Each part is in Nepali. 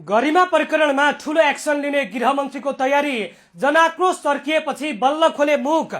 गरिमा प्रकरणमा ठूलो एक्सन लिने गृहमन्त्रीको तयारी, जनाक्रोश चर्किएपछि बल्ल खोले मुख।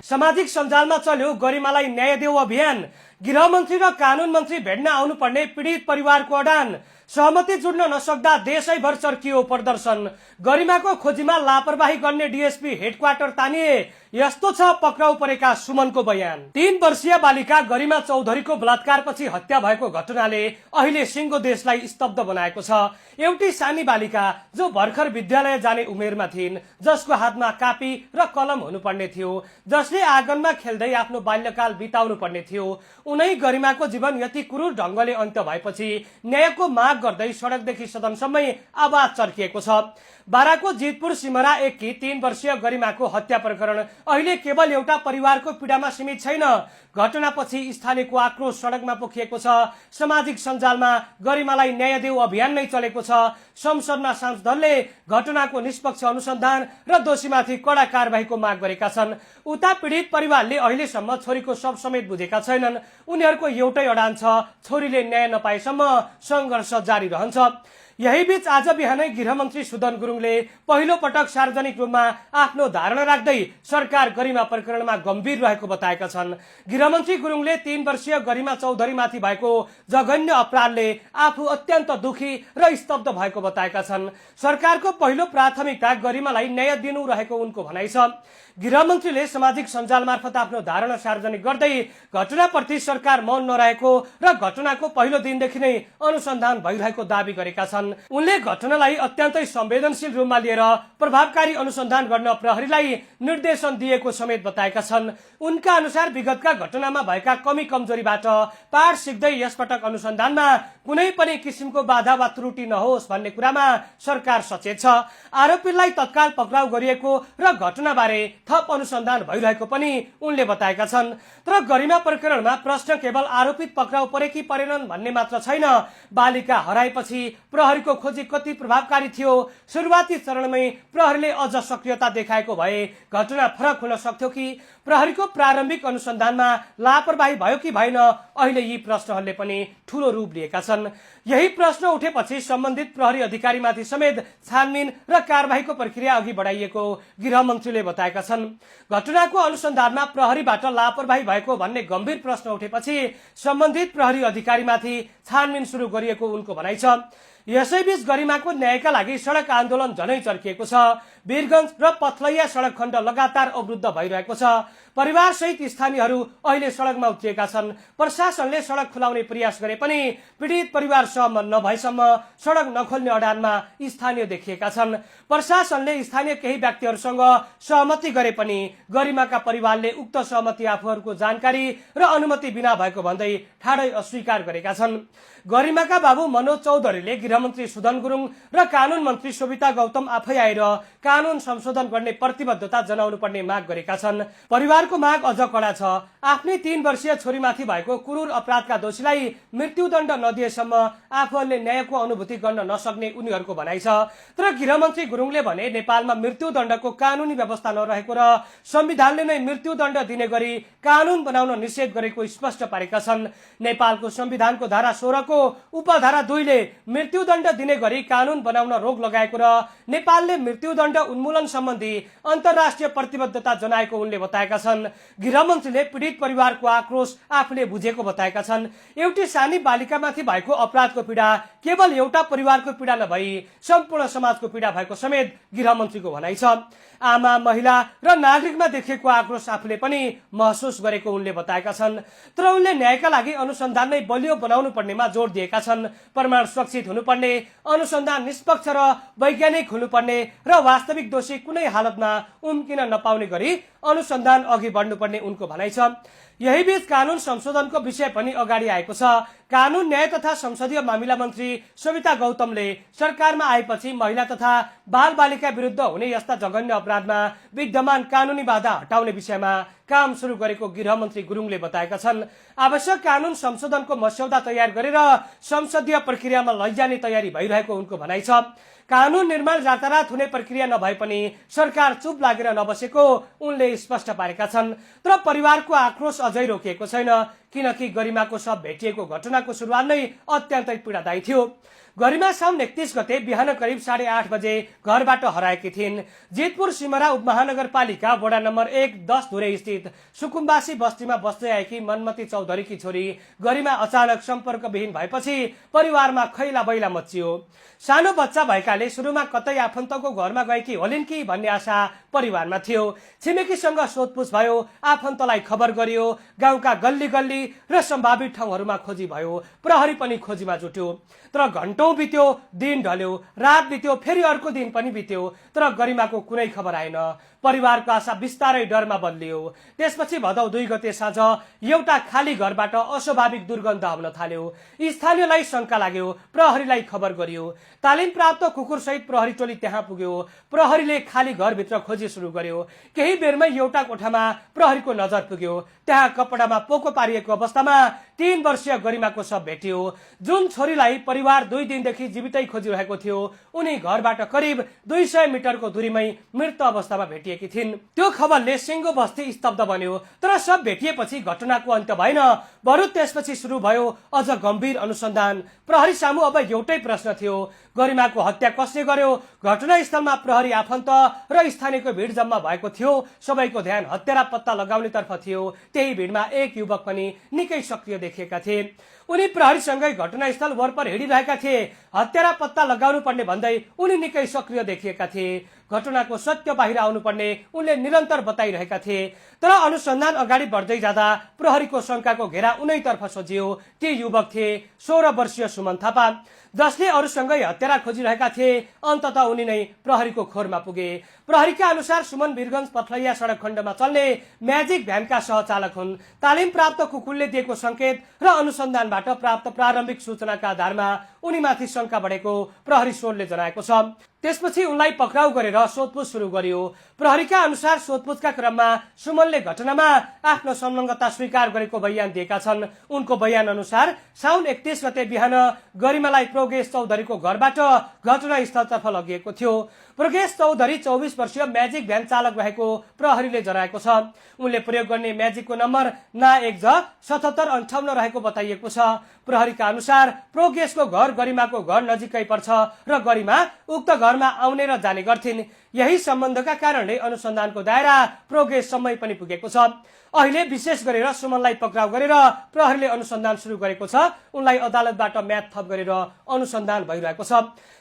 सामाजिक सञ्जालमा चल्यो गरिमालाई न्याय देऊ अभियान। गृहमन्त्री र कानून मन्त्री भेट्न आउनुपर्ने पीडित परिवारको अडान। सहमति जुड्न नसक्दा देशैभर चर्कियो प्रदर्शन। गरिमाको खोजीमा लापरवाही गर्ने डीएसपी हेडक्वार्टर तानिए। यस्तो छ पक्राउ परेका सुमनको बयान। 3 वर्षीय बालिका गरिमा चौधरीको बलात्कारपछि हत्या भएको घटनाले अहिले सिङ्गो देशलाई स्तब्ध बनाएको छ। एउटी सानी बालिका जो भर्खर विद्यालय जाने उमेरमा थिइन्, जसको हातमा कापी र कलम हुनुपर्ने थियो, जसले आँगनमा खेल्दै आफ्नो बाल्यकाल बिताउनु पर्ने थियो, उनै गरिमाको जीवन यति क्रूर ढंगले अन्त्य भएपछि न्यायको माग गर्दै सडकदेखि सदनसम्मै आवाज चर्किएको छ। बाराको जितपुर सिमरा 1 की 3 वर्षीय गरिमाको हत्या प्रकरण अहिले केवल एउटा परिवारको पीडामा सीमित छैन। घटनापछि स्थानीयको आक्रोश सडकमा पोखिएको छ। सामाजिक सञ्जालमा गरिमालाई न्याय देऊ अभियान नै चलेको छ। संसदमा सांसदहरूले घटनाको निष्पक्ष अनुसन्धान र दोषीमाथि कडा कारबाहीको माग गरेका छन्। उता पीडित परिवारले अहिलेसम्म छोरीको शव समेत बुझेका छैनन्। उनीहरूको एउटै अडान छ, छोरीले न्याय नपाएसम्म संघर्ष जारी रहन्छ। यही बीच आज बिहानै गृहमन्त्री सुदन गुरुङले पहिलो पटक सार्वजनिक रूपमा आफ्नो धारणा राख्दै सरकार गरिमा प्रकरणमा गम्भीर रहेको बताएका छन्। गृहमन्त्री गुरुङले 3 वर्षीय गरिमा चौधरीमाथि भएको जघन्य अपराधले आफू अत्यन्त दुखी र स्तब्ध भएको बताएका छन्। सरकारको पहिलो प्राथमिकता गरिमालाई न्याय दिनु रहेको उनको भनाइ छ। गृहमन्त्रीले सामाजिक सञ्जाल मार्फत आफ्नो धारणा सार्वजनिक गर्दै घटनाप्रति सरकार मौन नरहेको र घटनाको पहिलो दिनदेखि नै अनुसन्धान भइरहेको दावी गरेका छन्। उनले घटनालाई अत्यन्तै संवेदनशील रूपमा लिएर प्रभावकारी अनुसन्धान गर्न प्रहरीलाई निर्देशन दिएको समेत बताएका छन्। उनका अनुसार विगतका घटनामा भएका कमी कमजोरीबाट पाठ सिक्दै यसपटक अनुसन्धानमा कुनै पनि किसिमको बाधा वा त्रुटि नहोस् भन्ने कुरामा सरकार सचेत छ। आरोपीलाई तत्काल पक्राउ गरिएको र घटनाबारे थप अनुसन्धान भइरहेको पनि उनले बताएका छन्। तर गरिमा प्रकरणमा प्रश्न केवल आरोपित पक्राउ परे कि परेनन् भन्ने मात्र छैन। बालिका हराएपछि प्रहरीको खोजी कति प्रभावकारी थियो? सुरुवाती चरणमै प्रहरीले अझ सक्रियता देखाएको भए घटना फरक हुन सक्थ्यो कि? प्रहरीको प्रारम्भिक अनुसन्धानमा लापरवाही भयो कि भएन? अहिले यी प्रश्नहरूले पनि ठूलो रूप लिएका छन्। यही प्रश्न उठेपछि सम्बन्धित प्रहरी अधिकारीमाथि समेत छानबिन र कारबाहीको प्रक्रिया अघि बढाइएको गृहमन्त्रीले बताएका छन्। घटनाको अनुसन्धानमा प्रहरीबाट लापरवाही भएको भन्ने गम्भीर प्रश्न उठेपछि सम्बन्धित प्रहरी अधिकारीमाथि छानबिन सुरु गरिएको उनको भनाइ छ। यसैबीच गरिमाको न्यायका लागि सडक आन्दोलन झनै चर्किएको छ। वीरगञ्ज र पथलैया सडक खण्ड लगातार अवरुद्ध भइरहेको छ। परिवार सहित स्थानीयहरू अहिले सडकमा उत्रिएका छन्। प्रशासनले सडक खुलाउने प्रयास गरे पनि पीडित परिवार सहमत नभएसम्म सडक नखोल्ने अडानमा स्थानीय देखिएका छन्। प्रशासनले स्थानीय केही व्यक्तिहरूसँग सहमति गरे पनि गरिमाका परिवारले उक्त सहमति आफूहरूको जानकारी र अनुमति बिना भएको भन्दै ठाडै अस्वीकार गरेका छन्। गरिमाका बाबु मनोज चौधरीले गृहमन्त्री सुदन गुरुङ र कानून मन्त्री शोभिता गौतम आफै आएर कानून संशोधन गर्ने प्रतिबद्धता जनाउनु पर्ने माग गरेका छन्। परिवारको माग अझ कडा छ। आफ्नै 3 वर्षीय छोरीमाथि भएको क्रूर अपराधका दोषीलाई मृत्युदण्ड नदिएसम्म आफूहरूले न्यायको अनुभूति गर्न नसक्ने उनीहरूको भनाइ छ। तर गृहमन्त्री गुरुङले भने नेपालमा मृत्युदण्डको कानूनी व्यवस्था नरहेको र संविधानले नै मृत्युदण्ड दिने गरी कानून बनाउन निषेध गरेको स्पष्ट पारेका छन्। नेपालको संविधानको धारा 16 को उपधारा 2 ले मृत्युदण्ड दिने गरी कानून बनाउन रोक लगाएको र नेपालले मृत्युदण्ड उन्मूलन सम्बन्धी अन्तर्राष्ट्रिय प्रतिबद्धता जनाएको उनले बताएका छन्। गृहमन्त्रीले पीडित परिवारको आक्रोश आफूले बुझेको बताएका छन्। एउटी सानी बालिकामाथि भएको अपराधको पीडा केवल एउटा परिवारको पीडा नभई सम्पूर्ण समाजको पीडा भएको समेत गृहमन्त्रीको भनाइ छ। आमा, महिला र नागरिकमा देखिएको आक्रोश आफूले पनि महसुस गरेको उनले बताएका छन्। तर उनले न्यायका लागि अनुसन्धान नै बलियो बनाउनु पर्नेमा जोड दिएका छन्। प्रमाण सुरक्षित हुनुपर्ने, अनुसन्धान निष्पक्ष र वैज्ञानिक हुनुपर्ने र वास्तविक दोषी कुनै हालतमा उम्किन नपाउने गरी अनुसन्धान अघि बढ्नुपर्ने उनको भनाइ छ। यही बीच कानून संशोधनको विषय पनि अगाडि आएको छ। कानून, न्याय तथा संसदीय मामिला मन्त्री शोभिता गौतमले सरकारमा आएपछि महिला तथा बाल बालिका विरुद्ध हुने यस्ता जघन्य अपराधमा विद्यमान कानूनी बाधा हटाउने विषयमा काम सुरु गरेको गृहमन्त्री गुरुङले बताएका छन्। आवश्यक कानून संशोधनको मस्यौदा तयार गरेर संसदीय प्रक्रियामा लैजाने तयारी भइरहेको उनको भनाइ छ। कानून निर्माण रातारात हुने प्रक्रिया नभए पनि सरकार चुप लागेर नबसेको उनले स्पष्ट पारेका छन्। तर परिवारको आक्रोश अझै रोकिएको छैन, किनकि गरिमाको शव भेटिएको घटनाको सुरुवात नै अत्यन्तै पीडादायी थियो। गरिमा साउन 31 गते बिहान करिब 8:30 बजे घरबाट हराएकी थिइन्। जितपुर सिमरा उपमहानगरपालिका वडा नम्बर 1 10 धुरे स्थित सुकुम्बासी बस्तीमा बस्दै आएकी मनमती चौधरीकी छोरी गरिमा अचानक सम्पर्कविहीन भएपछि परिवारमा खैला बैला मच्चियो। सानो बच्चा भएकाले सुरुमा कतै आफन्तको घरमा गएकी होलिन् कि भन्ने आशा परिवारमा थियो। छिमेकीसँग सोधपुछ भयो, आफन्तलाई खबर गरियो, गाउँका गल्ली गल्ली र सम्भावित ठाउँहरूमा खोजी भयो, प्रहरी पनि खोजीमा जुट्यो। तर घण्टौं बित्यो, दिन ढल्यो, रात बित्यो, फेरि अर्को दिन पनि बित्यो, तर गरिमाको कुनै खबर आएन। परिवारको आशा बिस्तारै डरमा बदलियो। त्यसपछि भदौ 2 गते साँझ एउटा खाली घरबाट अस्वाभाविक दुर्गन्ध आउन थाल्यो। स्थानीयलाई शंका लाग्यो, प्रहरीलाई खबर गरियो। तालिम प्राप्त कुकुर सहित प्रहरी टोली त्यहाँ पुग्यो। प्रहरीले खाली घरभित्र खोजी सुरु गर्यो। केही बेरमै एउटा कोठामा प्रहरीको नजर पुग्यो। त्यहाँ कपडामा पोको पारिएको अवस्थामा 3 वर्षीय गरिमाको शव भेटियो। जुन छोरीलाई परिवार 2 दिनदेखि जीवितै खोजिरहेको थियो, उनी घरबाट करिब 200 मिटरको दूरीमै मृत अवस्थामा भेटिएकी थिइन्। त्यो खबरले सिङ्गो बस्ती स्तब्ध बन्यो। तर शव भेटिएपछि घटनाको अन्त्य भएन, बरु त्यसपछि सुरु भयो अझ गम्भीर अनुसन्धान। प्रहरी सामु अब एउटै प्रश्न थियो, गरिमाको हत्या कसले गर्यो? घटनास्थलमा प्रहरी, आफन्त र स्थानीयको भिड जम्मा भएको थियो। सबैको ध्यान हत्यारा पत्ता लगाउनेतर्फ थियो। त्यही भिडमा एक युवक पनि निकै सक्रिय देखिएका थिए। उनी प्रहरीसँगै घटनास्थल वरपर हिँडिरहेका थिए। हत्यारा पत्ता लगाउनु पर्ने भन्दै उनी निकै सक्रिय देखिएका थिए। घटनाको सत्य बाहिर आउनुपर्ने उनले निरन्तर बताइरहेका थिए। तर अनुसन्धान अगाडि बढ्दै जाँदा प्रहरीको शंकाको घेरा उनैतर्फ सोझियो। ती युवक थिए 16 वर्षीय सुमन थापा, जसले अरूसँगै हत्यारा खोजिरहेका थिए। अन्ततः उनी नै प्रहरीको खोरमा पुगे। प्रहरीका अनुसार सुमन वीरगञ्ज पथलैया सडक खण्डमा चल्ने म्याजिक भ्यानका सहचालक हुन्। तालिम प्राप्त कुकुरले दिएको संकेत र अनुसन्धानबाट प्राप्त प्रारम्भिक सूचनाका आधारमा उनीमाथि शंका बढेको प्रहरी सूत्रले जनाएको छ। त्यसपछि उनलाई पक्राउ गरेर सोधपुछ सुरु गरियो। प्रहरीका अनुसार सोधपुछका क्रममा सुमनले घटनामा आफ्नो संलग्नता स्वीकार गरेको बयान दिएका छन्। उनको बयान अनुसार साउन 31 गते बिहान गरिमालाई प्रोगेश चौधरीको घरबाट घटनास्थलतर्फ लगिएको थियो। प्रोगेश चौधरी 24 वर्षीय म्याजिक भ्यान चालक रहेको प्रहरीले जनाएको छ। उनले प्रयोग गर्ने म्याजिकको नम्बर ना 1J7758 रहेको बताइएको छ। प्रहरीका अनुसार प्रोगेशको घर गरिमाको घर नजिकै पर्छ र गरिमा उक्त घरमा आउने र जाने गर्थिन्। यही सम्बन्धका कारणले अनुसन्धानको दायरा प्रोगेशसम्मै पनि पुगेको छ। अहिले विशेष गरेर सुमनलाई पक्राउ गरेर प्रहरीले अनुसन्धान सुरु गरेको छ। उनलाई अदालतबाट म्याद थप गरेर अनुसन्धान भइरहेको छ।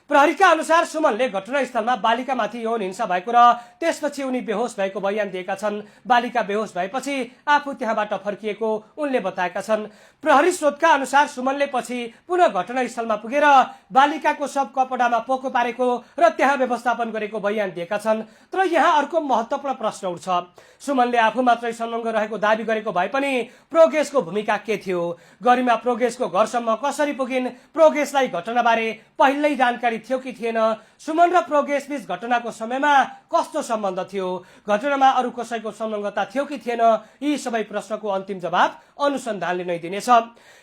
प्रहरीका अनुसार सुमनले घटनास्थलमा बालिकामाथि यौन हिंसा भएको र त्यसपछि उनी बेहोस भएको बयान दिएका छन्। बालिका बेहोस भएपछि आफू त्यहाँबाट फर्किएको उनले बताएका छन्। प्रहरी स्रोतका अनुसार सुमनले पछि पुनः घटनास्थलमा पुगेर बालिकाको शव कपडामा पोको पारेको र त्यहाँ व्यवस्थापन गरेको बयान दिएका छन्। तर यहाँ अर्को महत्त्वपूर्ण प्रश्न उठ्छ। सुमनले आफू मात्रै संलग्न रहेको दावी गरेको भए पनि प्रोगेशको भूमिका के थियो? गरिमा प्रोगेशको घरसम्म कसरी पुगिन्? प्रोगेशलाई घटनाबारे पहिल्यै जानकारी थियो कि थिएन? सुमन र प्रोगेश बीच घटनाको समयमा कस्तो सम्बन्ध थियो? घटनामा अरू कसैको संलग्नता थियो कि थिएन? यी सबै प्रश्नको अन्तिम जवाब अनुसन्धानले नै दिनेछ।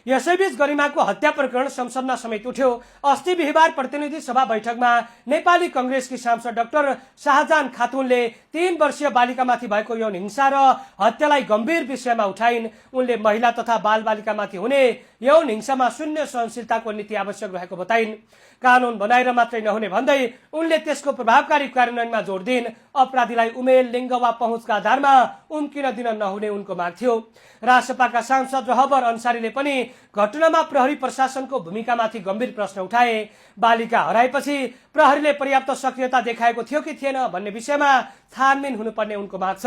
यसैबीच गरिमाको हत्या प्रकरण संसदमा समेत उठ्यो। अस्ति बिहिबार प्रतिनिधि सभा बैठकमा नेपाली कंग्रेसकी सांसद डाक्टर शाहजान खातुनले 3 वर्षीय बालिकामाथि भएको यौन हिंसा र हत्यालाई गम्भीर विषयमा उठाइन्। उनले महिला तथा बालबालिकामाथि हुने यौन हिंसामा शून्य सहनशीलताको नीति आवश्यक रहेको बताइन्। कानून बनाएर मात्रै नहुने भन्दै उनले त्यसको प्रभावकारी कार्यान्वयनमा जोड दिइन्। अपराधीलाई उमेर, लिङ्ग वा पहुँचका आधारमा उम्किन दिन नहुने उनको माग थियो। रासपाका सांसद रहबर अन्सारीले पनि घटनामा प्रहरी प्रशासनको भूमिकामाथि गम्भीर प्रश्न उठाए। बालिका हराएपछि प्रहरीले पर्याप्त सक्रियता देखाएको थियो कि थिएन भन्ने विषयमा छानबिन हुनुपर्ने उनको माग छ।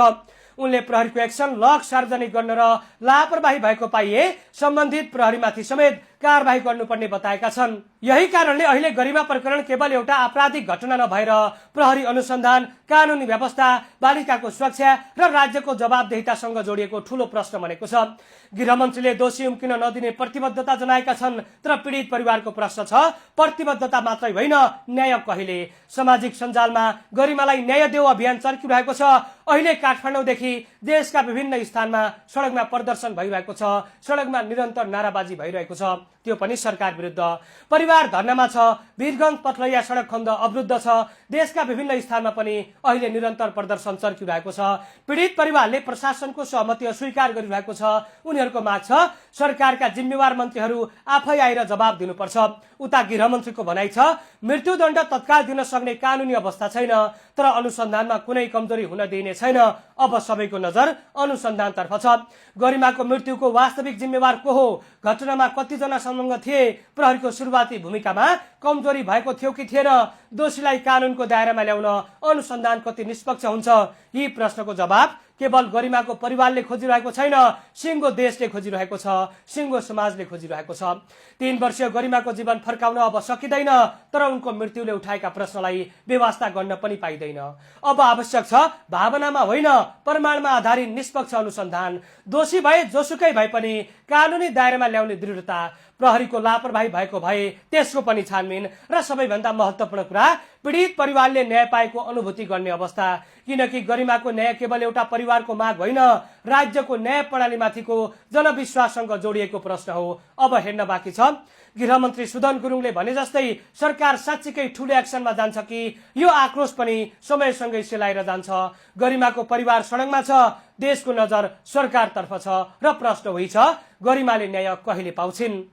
उनले प्रहरीको एक्सन लग सार्वजनिक गर्न र लापरवाही भएको पाइए सम्बन्धित प्रहरीमाथि समेत कारबाही गर्नुपर्ने बताएका छन्। यही कारणले अहिले गरिमा प्रकरण केवल एउटा आपराधिक घटना नभएर प्रहरी अनुसन्धान, कानुनी व्यवस्था, बालिकाको सुरक्षा र राज्यको जवाबदेहितासँग जोडिएको ठूलो प्रश्न बनेको छ। गृहमन्त्रीले दोषी उम्किन नदिने प्रतिबद्धता जनाएका छन्। तर पीडित परिवारको प्रश्न छ, प्रतिबद्धता मात्रै होइन, न्याय कहिले? सामाजिक सञ्जालमा गरिमालाई न्याय देऊ अभियान चर्किरहेको छ। अहिले काठमाडौँदेखि देशका विभिन्न स्थानमा सडकमा प्रदर्शन भइरहेको छ। सडकमा निरन्तर नाराबाजी भइरहेको छ। त्यो पनि सरकार विरुद्ध। परिवार धर्नामा छ, वीरगञ्ज पथलैया सडक खण्ड अवरुद्ध छ। देशका विभिन्न स्थानमा पनि अहिले निरन्तर प्रदर्शन चर्किरहेको छ। पीडित परिवारले प्रशासनको सहमति अस्वीकार गरिरहेको छ। उनीहरूको माग छ सरकारका जिम्मेवार मन्त्रीहरू आफै आएर जवाब दिनुपर्छ। उता गृहमन्त्रीको भनाइ छ मृत्युदण्ड तत्काल दिन सक्ने कानुनी अवस्था छैन, तर अनुसन्धानमा कुनै कमजोरी हुन दिइने छैन। अब सबैको नजर अनुसन्धानतर्फ छ। गरिमाको मृत्युको वास्तविक जिम्मेवार को हो? घटनामा कतिजना संलग्न थिए? प्रहरीको सुरुवाती भूमिकामा कमजोरी भएको थियो कि थिएन? दोषीलाई कानुनको दायरामा ल्याउन अनुसन्धान कति निष्पक्ष हुन्छ? यी प्रश्नको जवाब केवल गरिमाको परिवारले खोजिरहेको छैन, सिङ्गो देशले खोजिरहेको छ, सिङ्गो समाजले खोजिरहेको छ। 3 वर्षीय गरिमाको जीवन फर्काउन अब सकिँदैन, तर उनको मृत्युले उठाएका प्रश्नलाई बेवास्ता गर्न पनि पाइँदैन। अब आवश्यक छ भावनामा होइन, प्रमाणमा आधारित निष्पक्ष अनुसन्धान। दोषी भए जोसुकै भए पनि कानुनी दायरामा ल्याउने दृढता। प्रहरीको लापरवाही भएको भए त्यसको पनि छानबिन, र सबैभन्दा महत्त्वपूर्ण कुरा पीडित परिवारले न्याय पाएको अनुभूति गर्ने अवस्था। किनकि गरिमाको न्याय केवल एउटा परिवारको माग होइन, राज्यको न्याय प्रणालीमाथिको जनविश्वाससँग जोडिएको प्रश्न हो। अब हेर्न बाँकी छ गृहमन्त्री सुदन गुरुङले भने जस्तै सरकार साँच्चीकै ठूलो एक्सनमा जान्छ कि यो आक्रोश पनि समयसँगै सेलाएर जान्छ। गरिमाको परिवार सडकमा छ, देशको नजर सरकारतर्फ छ, र प्रश्न होइ छ गरिमाले न्याय कहिले पाउँछिन्?